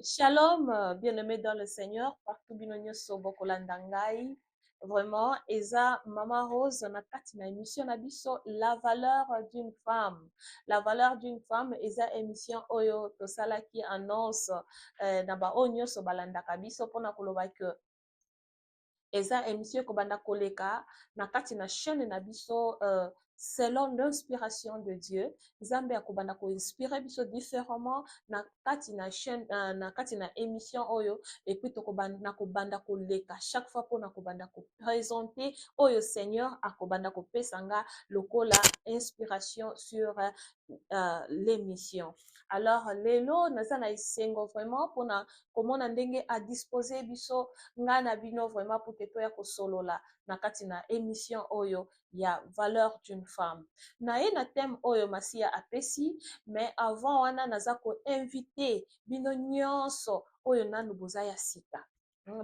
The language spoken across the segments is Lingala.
Shalom, bien-aimé dans le Seigneur, partout bino nyonso bokolanda ngai. Vraiment, eza Mama Rose na kati na émission na biso La valeur d'une femme. La valeur d'une femme eza émission oyo tosalaki annonce na ba oyo nyonso balandaka biso mpona koloba que eza émission ekobanda koleka na kati na chaîne na biso selon l'inspiration de Dieu. Nzambe akobanda koinspire biso différemment na kati na chaîne, na kati na émission oyo, et puis tokobanda kobanda koleka chaque fois mpona kobanda koprésente oyo Seigneur akobanda kopesa nga lokola inspiration sur l'émission. Alors lelo naza na esengo vraiment mpona komona ndenge adispose biso, nga na bino, vraiment pour que toya kosolola na kati na émission oyo ya Valeur d'une femme. Na ye na thème oyo Masiya apesi. Mais avant wana, naza koinvite bino nyonso oyo nanu boza ya sika,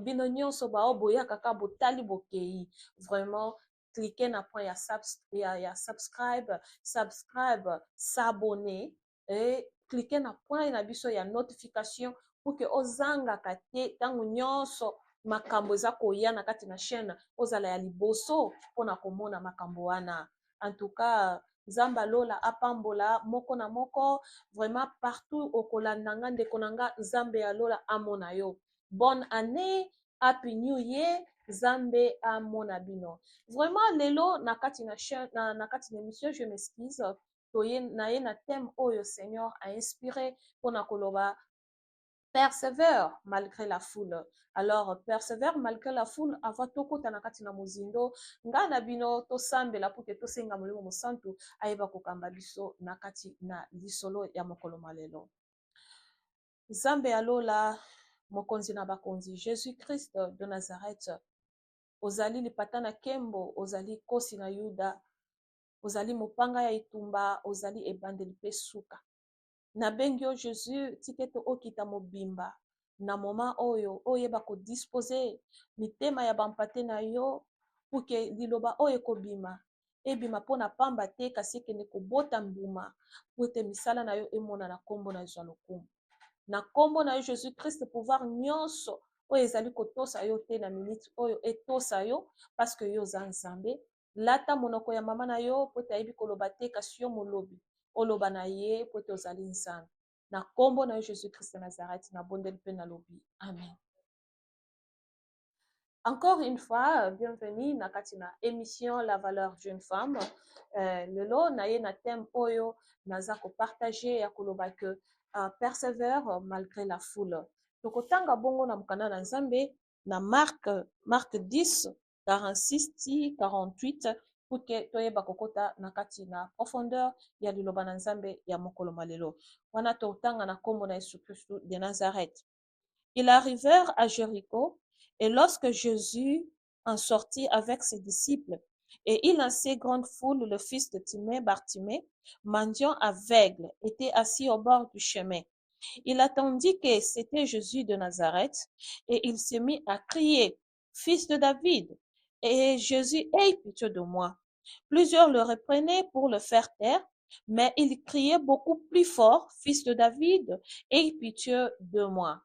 bino nyonso bao boya kaka botali bokei, vraiment cliquez na point ya subscribe, subscribe, s'abonner et cliquez na point na biso ya notification pour que ozangaka te ntango nyonso makambo eza koya na kati na chaîne, ozala ya liboso mpona komona makambo wana. En tout cas, Nzambe alola apambola moko na moko vraiment partout okolanda nga. Ndeko na nga, Nzambe alola amona yo. Bonne année, happy new year, Nzambe amona bino vraiment. Lelo na kati na chaîne, na kati na émission, je m'excuse, toye na ye na thème oyo Seigneur a inspiré mpona koloba persévère malgré la foule. Alors, persévère malgré la foule. Avant tokota na kati na mozindo, ngai na bino tosambela po ke tosenga Molimo Mosantu ayeba kokamba biso na kati na lisolo ya mokolo malelo. Nzambe ya lola, mokonzi na bakonzi, Jésus Christ de Nazareth, ozali lipata na nkembo, ozali nkosi na Yuda, ozali mopanga ya etumba, ozali ebandeli mpe suka. Nabengi yo Jésus, tika ete okita mobimba na moment oyo, oyeba kodispose mitema ya bampate na yo pour que liloba oyo ekobima ebima mpona pamba te, kasi ekende kobota mbuma po ete misala na yo emonana, nkombo na ezwa lokumu. Na nkombo na yo Jésus Christ, pouvoir nyonso oyo ezali kotosa yo te, na minute oyo etosa yo, parce que yo oza Nzambe. Lata monoko ya mama na yo po ete ayebi koloba te, kasi yo molobi oloba na ye po ete ozali Nzambe. Na nkombo na yo Jésus Christ ya Nazareth, nabondeli mpe nalobi amen. Encore une fois, bienvenue na kati na émission La valeur d'une femme. Lelo na ye na thème oyo naza kopartage ya koloba que persévère malgré la foule. Tokotanga bongo na mokanda na Nzambe na Marc 10 46 ti 48 pour que toyeba kokota na kati na profondeur ya liloba na Nzambe ya mokolo malelo wana. Totanga na nkombo na Yesu Kristu de Nazareth. Ils arrivèrent à Jéricho, et lorsque Jésus en sortit avec ses disciples et une assez grande foule, le fils de Timée, Bartimée, mendiant aveugle, était assis au bord du chemin. Il entendit que c'était Jésus de Nazareth et il se mit à crier, Fils de David, et Jésus, aie pitié de moi. Plusieurs le reprenaient pour le faire taire, mais il criait beaucoup plus fort, Fils de David, aie pitié de moi.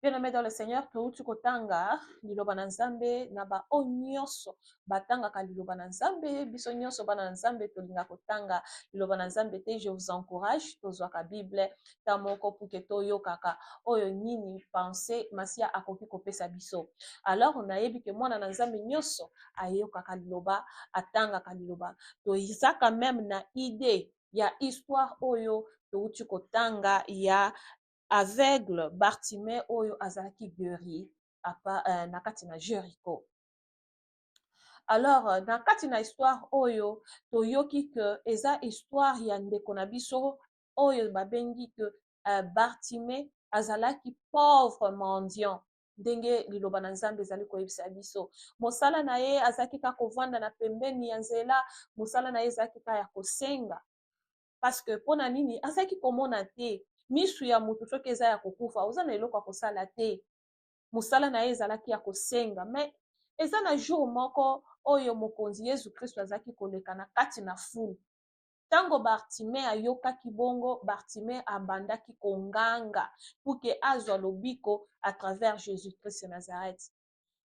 Bien-aimé dans le Seigneur, touti kotanga liloba na Nzambe. Na baoyo nyonso batangaka liloba na Nzambe, biso nyonso bana na Nzambe tolinga kotanga liloba na Nzambe te, je vous encourage, tozwaka Bible ta moko pour que toyokaka oyo nini pense Masiya akoki kopesa biso. Alors nayebi ke mwana na Nzambe nyonso ayokaka liloba, atangaka liloba. Toza même na idée ya histoire oyo touti kotanga ya aveugle Bartimée oyo azalaki guéri apa na kati na Jéricho. Alors na kati na histoire oyo, toyoki ke eza histoire ya ndeko na biso oyo babengi ke Bartimée azalaki pauvre mendiant. Ndenge liloba na Nzambe ezali koyebisa biso, mosala na ye azalaki kaka kovanda na pembeni ya nzela. Mosala na ye ezalaki kaka ya kosenga, parce que mpona nini? Azalaki komona te. Misu ya motu soki eza ya kokufa, oza na eloko ya kosala te. Mosala na ye ezalaki ya kosenga. Mais eza na jour moko oyo mokonzi Yesu Kristo azalaki koleka na kati na foule. Ntango Bartime ayokaki bongo, Bartime abandaki konganga pour que azwa lobiko à travers Jésus-Christ de Nazareth.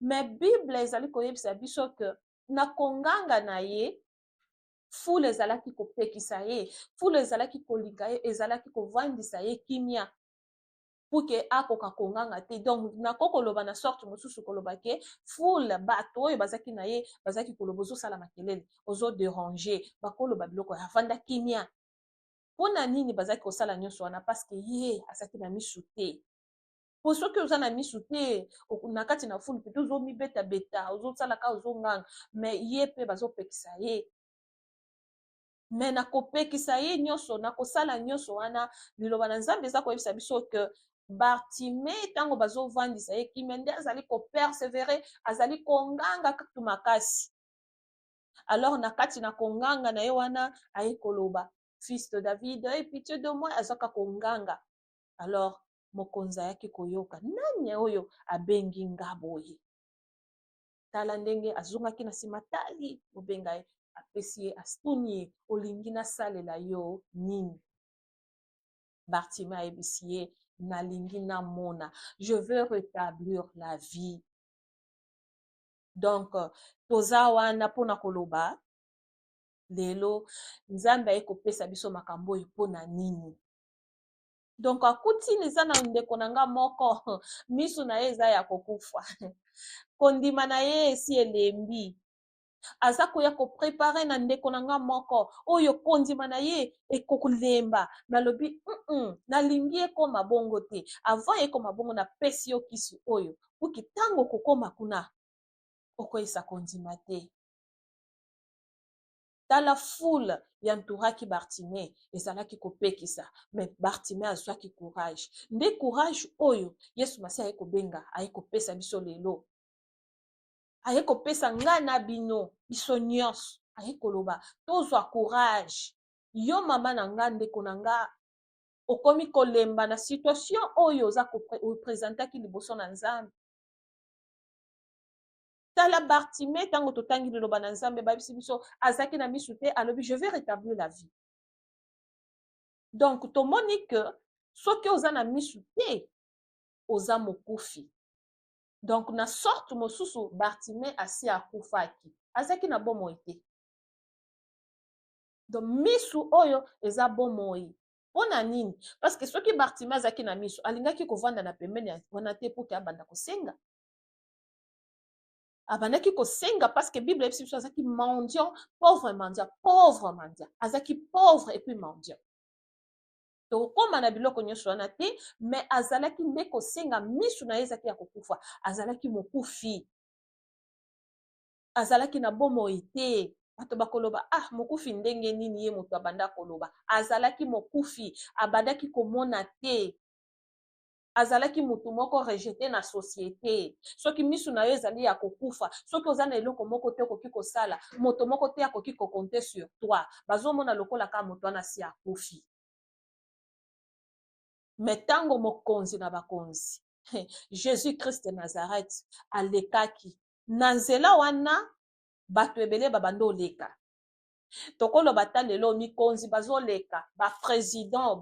Mais Bible ezali koyebisa biso que na konganga na ye, foule ezalaki kopekisa ye, foule ezalaki kolinga ye, ezalaki kovandisa ye kimia pour que akoka konganga te. Donc nakoki koloba na sorte mosusu, koloba ke foule, bato oyo bazalaki na ye, bazalaki koloba: "Ozosala makelele, ozoderange." Bakoloba biloko, avanda kimia. Mpona nini bazalaki kosala nyonso wana? Parce que ye azalaki na misu te. Po soki oza na misu te, na kati na foule pete, ozomibetabeta, ozosalaka, ozonganga. Mais ye mpe bazopekisa ye. Me na kopekisa ye nyonso, na kosala nyonso wana, liloba na Nzambe eza koyebisa biso ke Bartime, ntango bazovandisa ye kimia, nde azali kopersévérer, azali konganga katu makasi. Alors na kati na konganga na ye wana, aye koloba: "Fils de David, aie pitié de moi." Azwaka konganga. Alors mokonzi ayaki koyoka: "Nani oyo abengi nga boye?" Tala ndenge azongaki na nsima, tali obenga ye, apesi ye, atuni ye: "Olingi nasalela yo nini?" Bartime ayebisi ye: "Nalingi namona, je veux rétablir la vie." Donc toza wana mpona koloba lelo Nzambe aye kopesa biso makambo oyo mpona nini. Donc akuti eza na ndeko na nga moko, miso na ye eza ya kokufa, kondima na ye esi elembi. Aza koya kopréparer na ndeko na nga moko oyo kondima na ye ekolemba. Nalobi nalingi ekóma bongo te. Avant ekóma bongo, napesi yo kisi oyo puki ntango okokóma kuna, okoyisa kondima te. Tala, foule ya entouraki Bartime ezalaki kopekisa, mais Bartime azwaki courage. Nde courage oyo Yesu Masi aye kobenga, aye kopesa biso lelo, aye kopesa ngai na bino, biso nyonso. Aye koloba tozwa courage. Yo mama na nga, ndeko na nga, okomi kolemba na situation oyo oza oprésentaki liboso na Nzambe. Tala Bartime, ntango totangi liloba na Nzambe, bayebisi biso azalaki na misu te, alobi: "Je vais rétablir la vie." Donc tomoni ke soki oza na misu te, oza mokufi. Donc na sorte mosusu, Bartime asi akufaki, azalaki na bomoi te. Donc misu oyo eza bomoi. Mpo na nini? Parce que soki Bartime azalaki na misu, alingaki kovanda na pembeni wana te mpo ke abanda kosenga. Abandaki kosenga parce que Bible eyebisi biso azalaki mendiant, pauvre mendiant, pauvre mendiant. Azalaki pauvre et puis mendiant. Tokokóma na biloko nyonso wana te, mais azalaki nde kosenga. Misu na ye ezalaki ya kokufa, azalaki mokufi, azalaki na bomoi te. Bato bakoloba: "Ah, mokufi ndenge nini?" Ye moto abanda koloba azalaki mokufi, abandaki komona te, azalaki motu moko rejeté na société. Soki misu na yo ezali ya kokufa, soki oza na eloko moko te okoki kosala, moto moko te akoki kocompter sur toi, bazomona lokola kaka moto wana si akufi. Mais ntango mokonzi na bakonzi, Jésus Christ de Nazareth, alekaki na nzela wana, bato ebele babanda oleka. Tokoloba ata lelo mikonzi bazoleka, baprésident,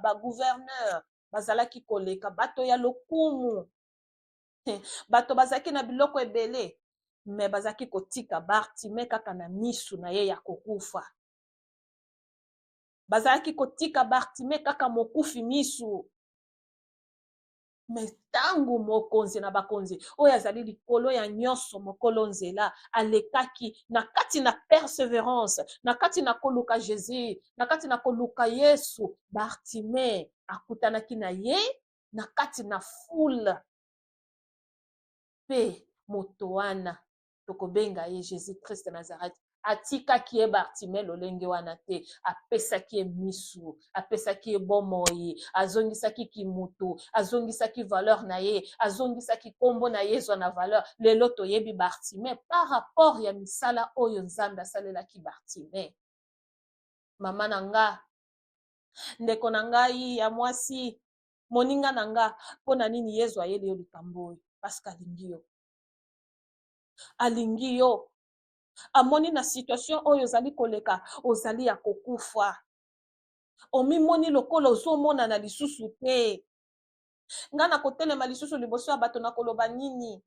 bagouverneur bazalaki koleka, bato ya lokumu, bato bazalaki na biloko ebele, mais bazalaki kotika Bartime kaka na misu na ye ya kokufa. Bazalaki kotika Bartime kaka mokufi misu. Mais ntango mokonzi na bakonzi oyo azali likolo ya nyonso, mokolo nzela, alekaki, na kati na persévérance, na kati na koluka Jésus, na kati na koluka Yesu, Bartime akutanaki na ye na kati na foule. Mpe moto wana tokobenga ye Jésus Christ Nazareth atikaki ye Bartime lolenge wana te. Apesaki ye misu, apesaki ye bomoi, azongisaki kimutu, azongisaki valeur na ye, azongisaki nkombo na ye ezwa na valeur. Lelo toyebi Bartime par rapport ya misala oyo Nzambe asalelaki Bartime. Mama na nga, ndeko na ngai ya mwasi, moninga na nga, mpo na nini Yezu ayeli yo likambo oyo? Parce que alingi yo, alingi yo. Amoni na situation oyo ozali koleka, ozali ya kokufa. Omimoni lokola ozomonana lisusu te. Nga nakotelema lisusu liboso ya bato, nakoloba nini?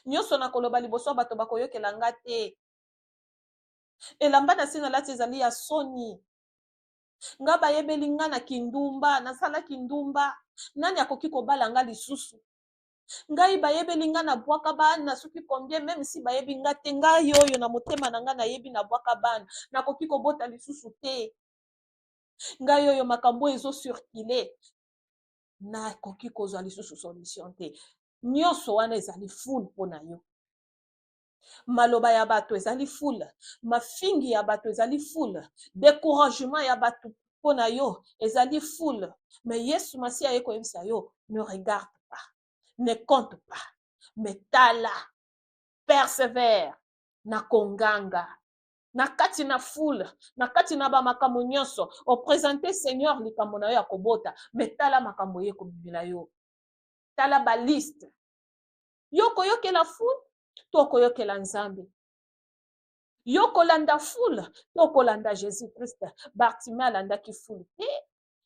Nyonso nakoloba liboso ya bato, bakoyokela nga te. Elamba na se nalati ezali ya soni. Nga bayebeli nga na kindumba, nasala kindumba, nani akoki kobala nga lisusu? Ngai bayebeli nga na bwaka bana soki combien. Même si bayebi nga te, ngai oyo na motema na nga nayebi na bwaka bana, nakoki kobota lisusu te. Ngai oyo makambo oyo ezocirculer, nakoki kozwa lisusu solution te. Nyonso wana ezali foule mpo na yo. Maloba ya bato ezali foule, mafingi ya bato ezali foule, découragement ya bato mpo na yo ezali foule. Mais Yesu Masiya aye koyebisa yo: ne regarde pas, ne compte pas, mais tala, persévère na konganga na kati na foule, na kati na bamakambo nyonso. Oprésenter Seigneur likambo na yo ya kobota, mais tala makambo ye kobimela yo. Tala baliste yo. Koyokela foule to koyokela Nzambe? Yo kolanda foule to kolanda Jésus Christ? Bartime alandaki foule te.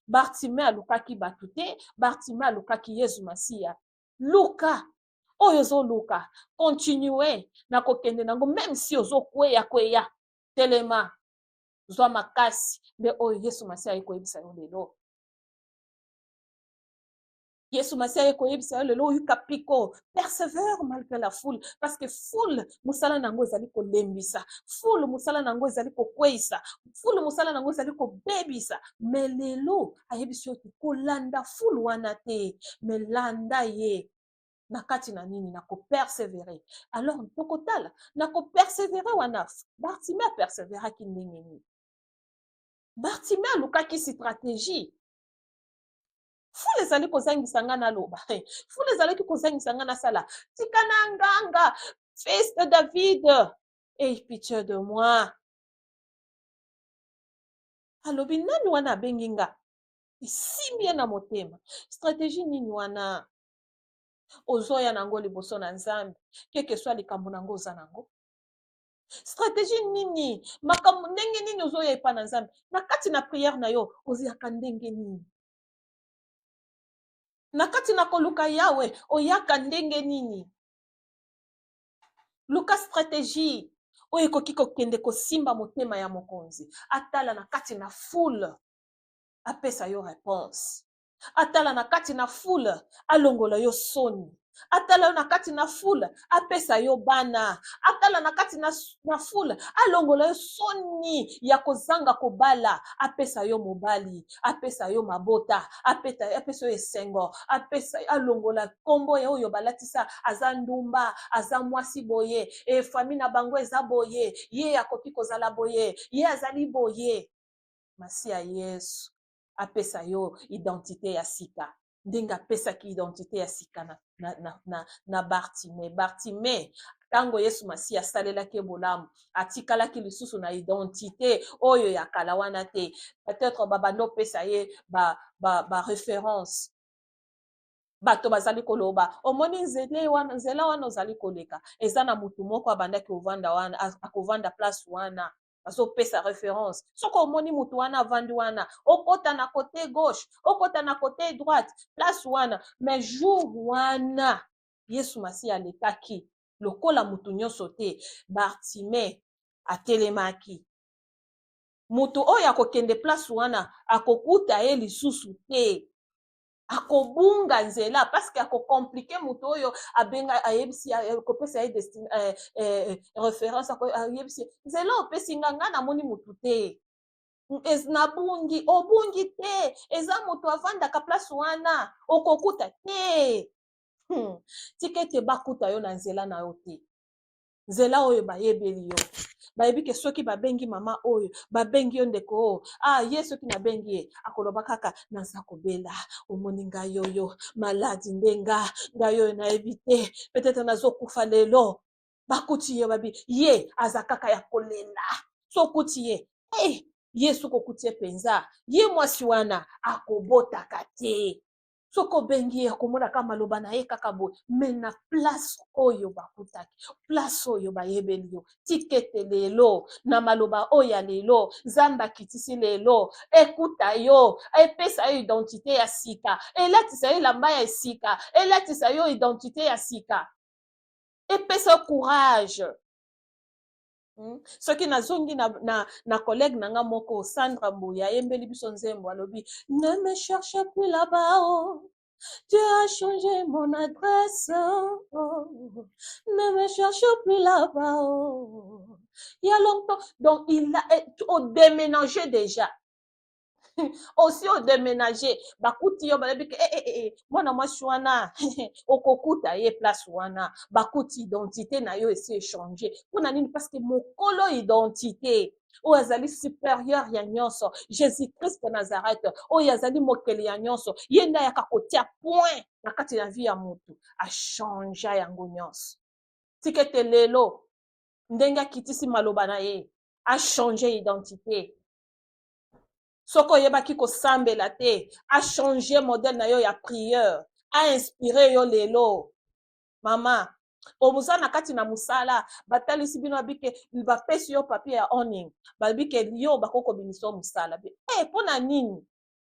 Bartime alukaki bato te. Bartime alukaki Yesu Masiya. Luka oyo ozoluka, continue na kokende nango, même si ozokweya kweya, telema, zwa makasi. Nde oyo Yesu Masiya aye koyebisa yo lelo. Yesu Masiya aye koyebisa yo lelo: oyuka piko, persévère malgré la foule, parce que foule, mosala na yango ezali kolembisa. Foule, mosala na yango ezali kokweyisa. Foule, mosala na yango ezali kobebisa. Mais lelo ayebisi yo te kolanda foule wana te, mais landa ye na kati na nini? Na kopersévérer. Alors tokotala na kopersévérer wana, Bartime apersévéraki ndenge nini? Bartime alukaki stratégie. Foule ezali kozangisa nga naloba, foule ezalaki kozangisa nga nasala. Tika na nganga: "Fils de David, aie pitié de moi." Alobi: "Nani wana abengi nga?" Esimbi ye na motema. Stratégie nini wana ozoya nango liboso na Nzambe? Keke swa likambo nango oza nango, stratégie nini? Makambo ndenge nini ozoya epa na Nzambe? Na kati na prière na yo, oziyaka ndenge nini? Na kati na koluka Yawe, oyaka ndenge nini? Luka stratégie oyo ekoki kokende kosimba motema ya mokonzi, atala na kati na foule, apesa yo réponse. Atala na kati na foule, alongola yo soni. Atala yo na kati na foule, apesa yo bana. Atala na kati na foule, alongola yo soni ya kozanga kobala, apesa yo mobali, apesa yo mabota, apesa yo esengo, apesa, alongola nkombo oyo balatisa: aza ndumba, aza mwasi boye, e famille na bango eza boye, ye akoki kozala boye, ye azali boye. Masiya Yesu apesa yo identité ya sika, ndenge apesaki identité ya sika na Bartime. Bartime, ntango Yesu Masiya asalelaki bolamu, atikalaki lisusu na identité oyo ya kala wana te. Peut-être babandi opesa ye baréférence ba bato bazali koloba: "Omoni nzela wana, nzela wana ozali koleka, eza na motu moko abandaki kovanda wana, akovanda place wana." Bazopesa référence: soki omoni motu wana avandi wana, okota na côté gauche, okota na côté droite, place wana. Mais jour wana Yesu Masiya alekaki lokola motu nyonso te. Bartime atelemaki. Moto oyo akokende place wana akokuta ye lisusu te, akobunga nzela, parce que akocompliquer moto oyo abenga, ayebisi, akopesa ye référence, ayebisi nzela. "Opesi nga, nga namoni motu te, nabungi." "Obungi te, eza moto avandaka place wana, okokuta te." Tika ete bakuta yo na nzela na yo te, nzela oyo bayebeli yo. Bayebi ke soki babengi mama oyo, babengi yo ndeko oyo, ah, ye soki nabengi ye, akoloba kaka: "Naza kobela, omoni ngai oyo, maladi nde nga, ngai oyo nayebi te, peut-être nazokufa lelo." Bakuti ye, babi ye aza kaka ya kolela. So okuti ye, hey, ye soki okuti ye mpenza, ye mwasi wana akobotaka te. Soki obengi ye, akomona kaka maloba na ye kaka boye. Me na place oyo bakutaki, place oyo bayebeli yo, tika ete lelo na maloba oyo ya lelo Nzambe akitisi lelo ekuta yo, epesa yo identite ya sika, elatisa yo elamba ya sika, elatisa yo identite ya sika, epesa yo courage. Soki nazongi na collègue na nga moko, Sandra Mbuya, ayembeli biso nzembo, alobi: "Ne me cherche plus là-bas, oh. Dieu a changé mon adresse, oh. Ne me cherche plus là-bas, oh. Il y a longtemps." Donc il a odéménagé déjà, aussi odéménager, bakuti yo, balobi ke eh, eh, eh, mwana mwasi wana okokuta ye place wana. Bakuti identité na yo esi echanger. Mpona nini? Parce que mokolo identité oyo azali supérieur ya nyonso, Jésus Christ de Nazareth, oyo azali mokeli ya nyonso, ye nde ayaka kotia point na kati na vie ya motu, achanger yango nyonso. Tika ete lelo ndenge akitisi maloba na ye, achanger identité. Soki oyebaki kosambela te, achanger modèle na yo ya prière, ainspirer yo lelo. Mama, oza na kati na mosala, batalisi bino babike, bapesi yo papier ya warning, babike yo bakoki kobimisa yo mosala. Mpo na nini?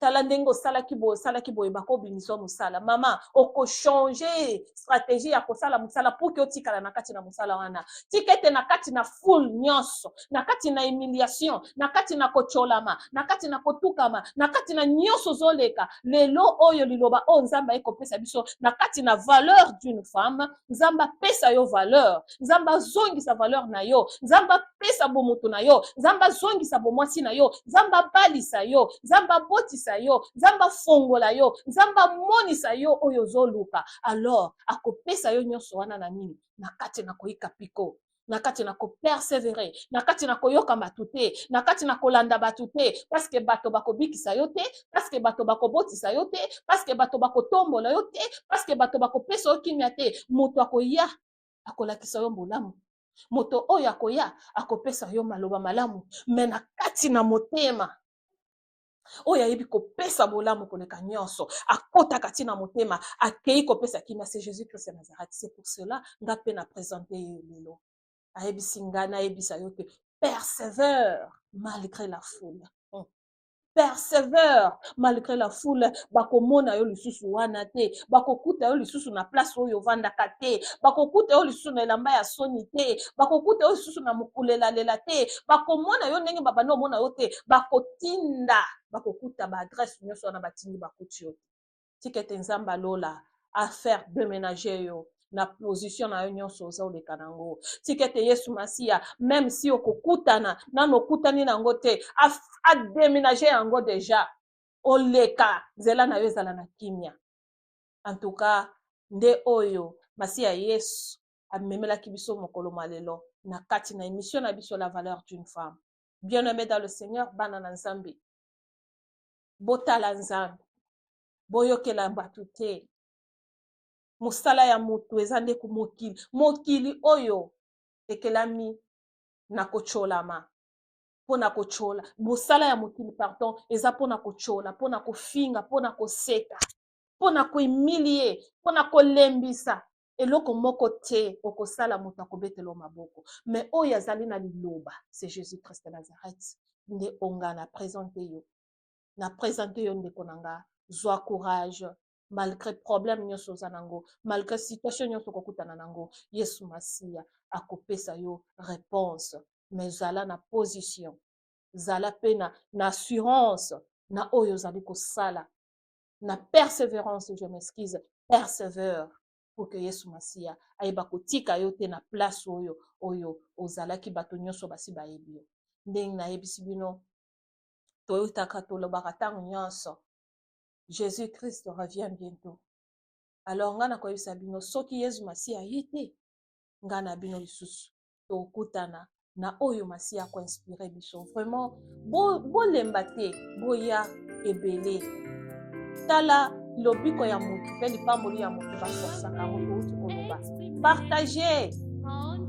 Tala ndenge osalaki boye, osalaki boye, bakobimisa yo mosala. Mama, okochanger stratégie ya kosala mosala pour que otikala na kati na mosala wana. Tika ete na kati na foule nyonso, na kati na humiliation, na kati na kotyolama, na kati na kotukama, na kati na nyonso ozoleka lelo oyo, liloba oyo Nzambe aye kopesa biso na kati na valeur d'une femme, Nzambe apesa yo valeur, Nzambe azongisa valeur na yo, Nzambe apesa bomoto na yo, Nzambe azongisa bomwasi na yo, Nzambe abalisa yo, Nzambe abotisa yo, Nzambe afongola yo, Nzambe amonisa yo oyo ozoluka. Alors akopesa yo nyonso wana na nini? Na kati na koyika piko, na kati na kopersévérer, na kati na koyoka bato te, na kati na kolanda bato te, parce que bato bakobikisa yo te, parce que bato bakobotisa yo te, parce que bato bakotombola yo te, parce que bato bakopesa yo kimia te. Moto akoya akolakisa yo bolamu, moto oyo akoya akopesa yo maloba malamu, me na kati na motema, oyo ayebi kopesa bolamu koleka nyonso, akɔtaka ntina motema, akei kopesa kimia, c'est Jésus Christ ya Nazareth. C'est pour cela nga mpe na présente ye lelo. Ayebisi ngai nayebisa yo te: persévère malgré la foule, persévère malgré la foule. Bakomona yo lisusu wana te, bakokuta yo lisusu na place oyo ovandaka te, bakokuta yo lisusu na elamba ya soni te, bakokuta yo lisusu na mokulelalela te, bakomona yo ndenge babanda omona yo te. Bakotinda, bakokuta baadresse nyonso wana batindi, bakuti yo te. Tika ete Nzambe alola afaire déménager yo na position na yo nyonso oza oleka nango. Tika ete Yesu Masiya, même si okokutana nano okutani nango te, adéménager yango déjà, oleka nzela na yo ezala na kimia. En tout cas, nde oyo Masiya Yesu amemelaki biso mokolo mwa lelo na kati na émission na biso La valeur d'une femme. Bien aimé dans le Seigneur, bana na Nzambe, botala Nzambe, boyokela bato te. Mosala ya moto eza nde mokili, mokili oyo ekelami na kotyolama, mpona kotyola. Mosala ya mokili, pardon, eza mpona kotyola, mpona kofinga, mpona koseka, mpona kohumilier, mpona kolembisa. Eloko moko te okosala, moto akobetela maboko. Me oyo azali na liloba, c'est Jésus Christ de Nazareth. Nde onga na présente yo, na présente yo, ndeko na nga, zwa courage malgré problème nyonso oza nango, malgré situation nyonso okokutana nango. Yesu Masiya akopesa yo réponse, mais zala na position, zala mpe na assurance na oyo ozali kosala, na persévérance, je m'excuse, persévère pour que Yesu Masiya ayeba kotika yo te na place oyo ozalaki, bato nyonso basi bayebi yo. Ndenge nayebisi bino, toyotaka, tolobaka ntango nyonso: Jésus Christ revient bientôt. Alors ngai nakoyebisa bino, soki Yesu Masiya aye te, ngai na bino lisusu tokutana na oyo Masiya akoinspirer biso. Vraiment, bolemba te, boya ebele. Tala, lobiko ya motu mpe lipamboli ya motu baforsaka yango. Touti koloba, partage.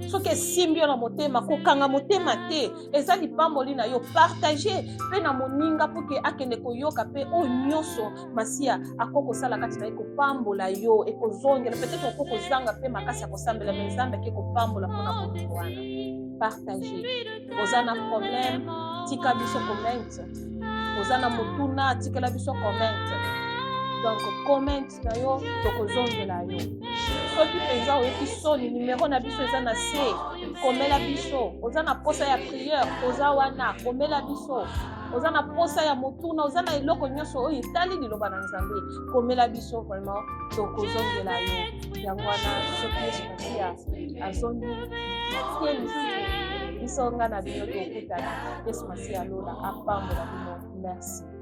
Soki esimbi yo na motema, kokanga motema te, eza lipamboli na yo. Partage mpe na moninga mpo ke akende koyoka mpe oyo nyonso Masiya akoki kosala kati na ye, kopambola yo, ekozongela. Peut-être okoki kozanga mpe makasi ya kosambela, me Nzambe ake kopambola mpona bolingo wana. Partage. Oza na problème, tika biso comment. Oza na motuna, tikela biso comment. Donc comment na yo, tokozongela yo. Soki mpenza oyoki soni, numero na biso eza na se, komela biso. Oza na posa ya prière, toza wana, komela biso. Oza na posa ya motuna, oza na eloko nyonso oyo etali liloba na Nzambe, komela biso, vraiment tokozongela yo. Yango wana, soki Yesu Masiya azongi tie lisusu, biso nga na bino tokutana. Yesu Masiya alola apambola bino. Merci.